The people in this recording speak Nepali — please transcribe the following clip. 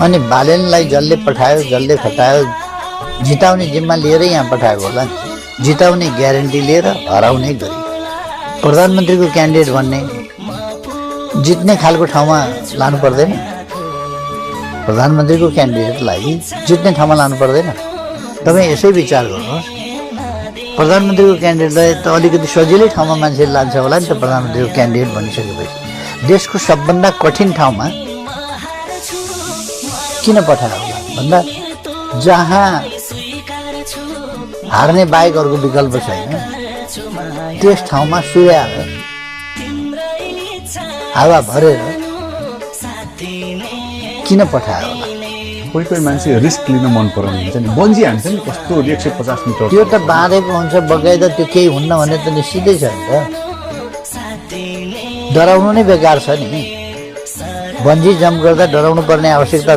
अनि बालेनलाई जसले पठायो जसले खटायो जिताउने जिम्मा लिएरै यहाँ पठाएको होला नि। जिताउने ग्यारेन्टी लिएर हराउने गरी प्रधानमन्त्रीको क्यान्डिडेट भन्ने जित्ने खालको ठाउँमा लानु पर्दैन। प्रधानमन्त्रीको क्यान्डिडेटलाई जित्ने ठाउँमा लानु पर्दैन। तपाईँ यसै विचार गर्नुहोस्। प्रधानमन्त्रीको क्यान्डिडेटलाई त अलिकति सजिलै ठाउँमा मान्छेले लान्छ होला नि त। प्रधानमन्त्रीको क्यान्डिडेट भनिसकेपछि देशको सबभन्दा कठिन ठाउँमा किन पठायो होला भन्दा जहाँ हार्ने बाहेक अर्को विकल्प छैन त्यस ठाउँमा सूर्य हावा भरेर किन पठायो होला। कोही कोही मान्छे रिस्क लिन मन पराउनुहुन्छ नि, बन्जी हान्छ नि कस्तो 150 मिटर। त्यो त बाँधेको हुन्छ बगाइदा त्यो केही हुन्न भने त निश्चितै छ नि त। डराउनु नै बेकार छ नि। बन्जी जम्प गर्दा डराउनु पर्ने आवश्यकता